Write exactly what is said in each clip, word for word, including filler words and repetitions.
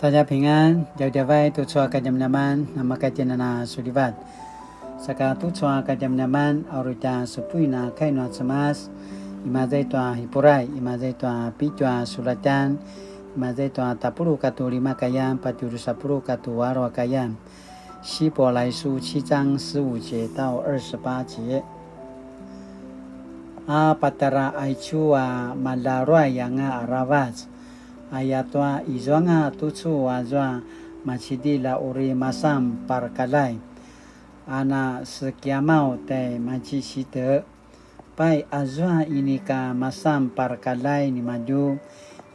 大家平安, djavadjavay tucu a kadjamadjaman, namakatjinana sulivat. Saka tucu a kadjamadjaman, a uri tja supuin a kai nua Cemas, imaza i tua Hipurai, imaza i tua pitju a sulatjan, imaza i tua tapuluq katua lima kayan, patje drusa puluq katua alu a kayan. 希伯来书七章十五节到二十八节. A patjara aicu a malaruay anga aravac, ayatua izuanga tucu azua macidilj a uri masan parakaljay, a na sekiamaw tai Mancisite. Pai, azua inika masan parakaljay nimadju,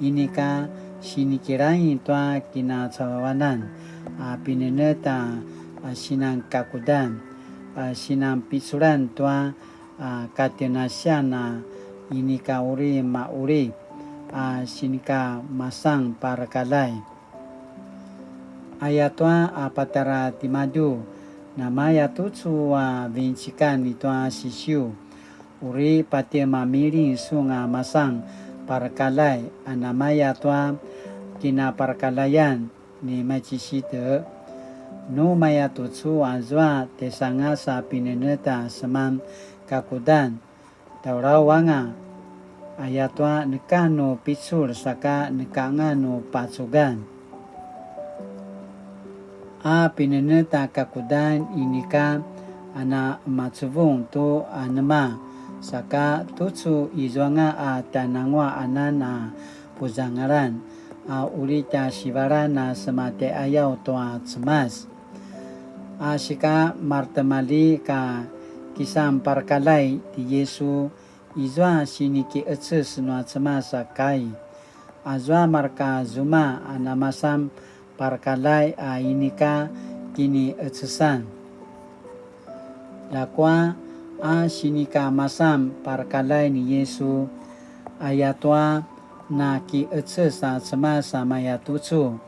inika sinikilaing tua kinacavacavan a pinenetj a, a sinan kakudan, a sinan piculan tua, a katenasian a inika uri maqulip, a sinika masan parakaljay. Ayatua a patjara timadju, namaya tucu a vincikan i tua Sisiu, uri patje mamiling sun a masan parakaljay, a namaya tua kinaparakaljayan ni Mancisite. Nu maya tucu azua tjaisangas a pinenetj a seman kakudan, taulawanga, ayatua neka nu picul saka neka anga nu pacugan. A pinenetj a kakudan inika a na macuvung tu anema, saka tucu izuanga a tjananguaqan a puzangalan, a uri tja sivalan a sema tjaiqayaw tua Cemas. A sika maretimalji ka kisan parakaljay ti Yisu, izua sinikiqeces nua Cemas a kai. Azua mareka zuma a namasan parakaljay a inika kiniqecesan. Ljakua a sinika masan parakaljay ni Yisu, ayatua nakiqeces a Cemas a maya tucu.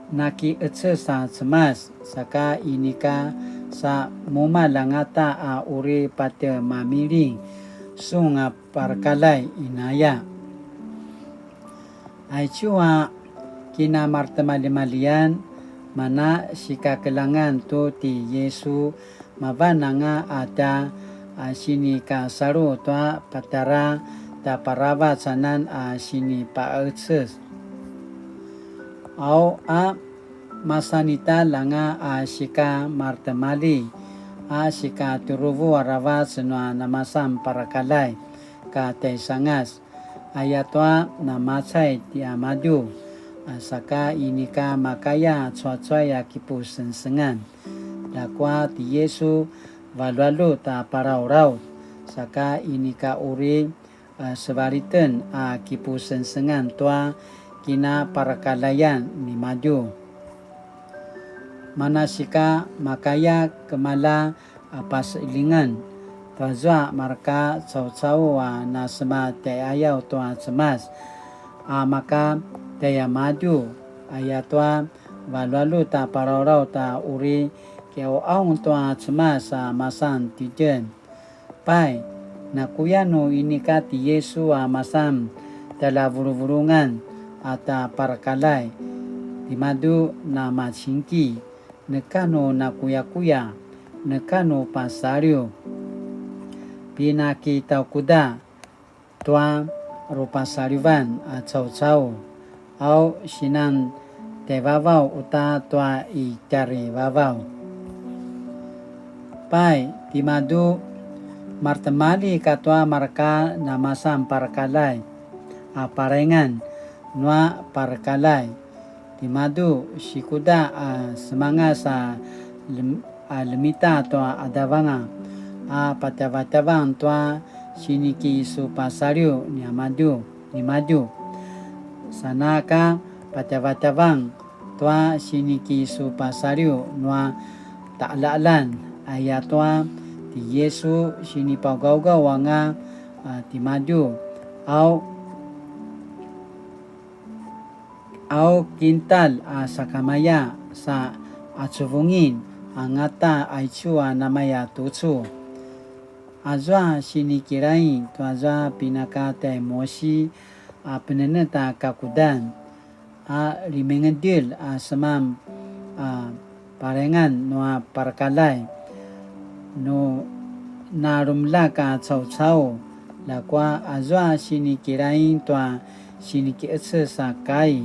Nakiqeces a Cemas, saka inika sa mumalj angata a uri patje mamiling sun a parakaljay inaya. Aicu a kinamaretimaljimaljian, mana sikakeljangan tu ti Yisu, mavan anga a tja, a, sinikasalu tua patjara tjaparavac anan a sinipaqeces. Au a masanitalj anga a sika maretimalji, a sika tjuruvu aravac nua namasan parakaljay ka tjaisangas, ayatua namacay tiamadju, a saka inika makaya cuacuay a kipusengsengan. Ljakua ti Yisu valualut a palaulaut, saka inika uri, a, sevaliten a kipusengsengan tua kinaparakaljayan nimadju. Manasika makaya kemalja a paseqeljingen tuazua mareka caucau a nasema tjaiqayaw tua Cemas, a maka tjaiamadju, ayatua valualut a palaulaut a uri kiqaung tua Cemas a masan titjen. Pai, nakuya nu inika ti Yisu a masan tjaljavuluvulungan a tja parakaljay, timadju namacingki, neka nu nakuyakuya, neka nu pasaliw. Pinakitaukuda tua rupasalivan a caucau, au sinan tjaivavaw uta tua i tjarivavaw. Pai, timadju, maretimalji katua mareka namasan parakaljay a paraingan nua parakaljay. Timadju, sikuda a semangas a lem-, a ljemita tua qadavanga, a patjavatjavang tua sinikisupasaliw niamadju, nimadju. Sana ka patjavatjavang tua sinikisupasaliw nua taqaljaqaljan, ayatua ti Yisu sinipagawgaw anga, a, timadju, au, au kintalj a sakamaya sa acuvungin angata aicu a namaya tucu. Azua sinikilaing tuazua pinaka tjai Musi a penenetj a kakudan, a limingedil a seman a parengan nua parakaljay nu narumeljak a caucau, ljakua azua sinikilaing tua sinikiqeces a kai,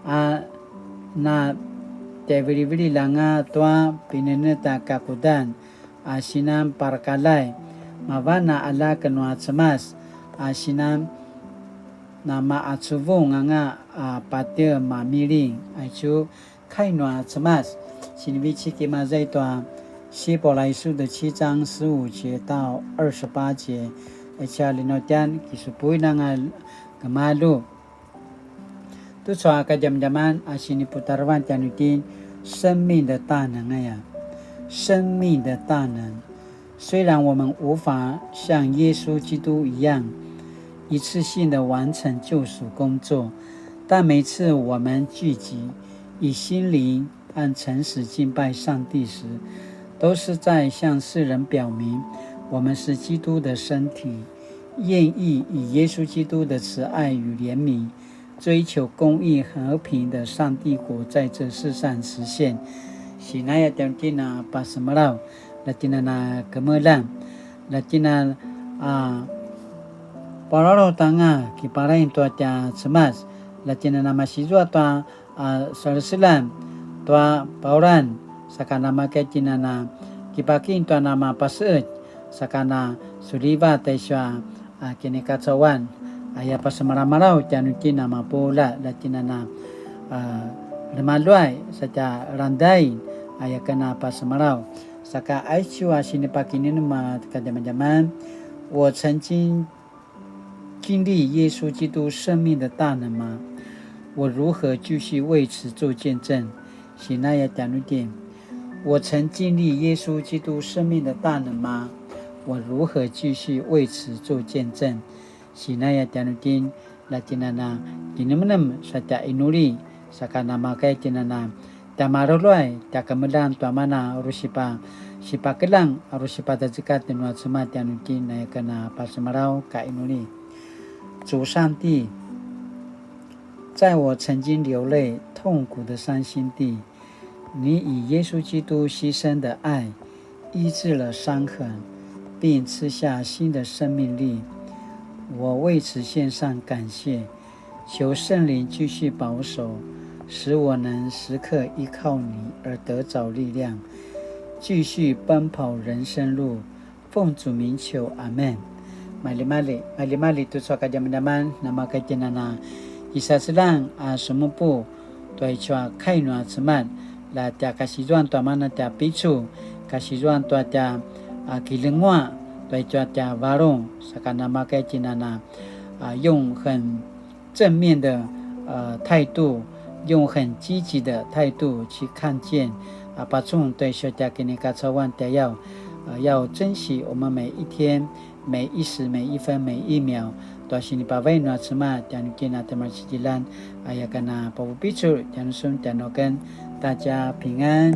a na tjaivilivililj anga tua pinenetj a kakudan a sinan parakaljay, mavan a aljak nua Cemas a sinan namaqacuvung anga a patje mamiling. Aicu kai nua Cemas. Sinivecik imaza i tua 希伯来书的七章十五节到二十八节, aicu a linutjan kisupuin anga gemalju. Tucu a kadjamadjaman a siniputarevan tjanuitjen, 生命的大能 aya. 生命的大能。虽然我们无法像耶稣基督一样一次性的完成救赎工作，但每次我们聚集，以心灵和诚实敬拜上帝时，都是在向世人表明我们是基督的身体，愿意以耶稣基督的慈爱与怜悯，追求公义和平的上帝国在这世上实现。Sinaya tjanuitjen a pasemalaw, la tjinana kemeljang, la tjinana a palalautanga kipalaing tua tja Cemas, la tjinana masizua tua a seleselan tua paulan, saka namakay tjinana kipaking tua namapaseqetj, saka na suliva taisua a kinikacauan, aya pasemalamalaw tjanuitjen a mapuljat, la tjinana a lemaluay satja landain, aya ken a pasemalaw. Saka aicu a sinipakinemnem a kadjamadjaman, 我曾经经历耶稣基督生命的大能吗？我如何继续为此做见证？Sinaya tjanuitjen, 我曾经历耶稣基督生命的大能吗？我如何继续为此做见证？Sinaya tjanuitjen, la tjinana kinemnem satja inuli, saka namakay tjinana tja maruluay, tja kemeljang tua mana uri sipa, sipakeljang, uri sipatazekat nua Cemas tjanuitjen, aya ken a pasemalaw ka inuli. 主上帝，在我曾经流泪痛苦的伤心地，你以耶稣基督牺牲的爱医治了伤痕，并赐下新的生命力。我为此献上感谢，求圣灵继续保守，使我能时刻依靠你而得着力量，继续奔跑人生路。奉主名求，阿们。Maljimalji, maljimalji tucu a kadjamadjaman, namakay tjinana kisaseljang a semupu tua aicu a kai nua Cemas, la tja kasizuan tua mana tja picul, kasizuan tua tja a kilenguaq, tua aicu a tja varung, saka namakay tjinana a 用很正面的呃态度，用很积极的态度去看见啊，pacun tua aicu a tja kinikacauan tja yau, 呃，要珍惜我们每一天、每一时、每一分、每一秒。Tua sinipavay nua Cemas tjanuitjen a temacicilan, aya ken a papupicul tjanusun tjanuaken, 大家平安。